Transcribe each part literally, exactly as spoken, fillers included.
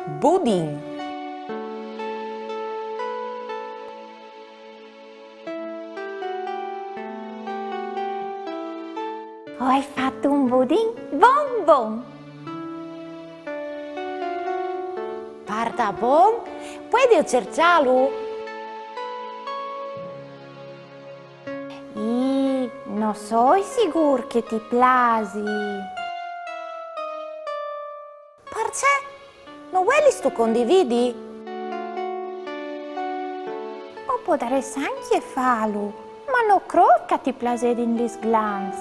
Budin. Ai fat un budin bon bon. Pardabon? Puedio cerçâlu? Ih, no soi sigûr che ti plasi. Parcè? No vuelistu condividi? O podarès ancje fâlu, ma no crôt che ti plasedin lis glans.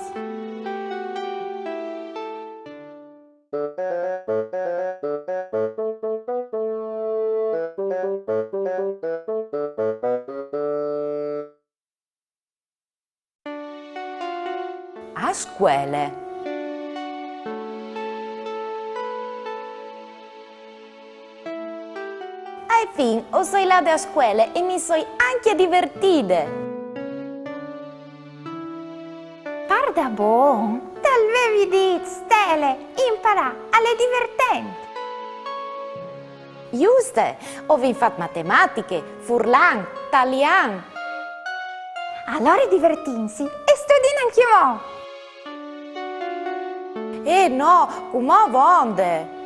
A scuele. Ae fin, o soi lade a scuele e mi soi ancje divertide. Pardabon, tal vevi dit, Stele, imparâ al è divertent. Juste, o vin fat matematiche, furlan, talian. Alore divertìnsi e studìn ancjemò. Eh no, cumò vonde.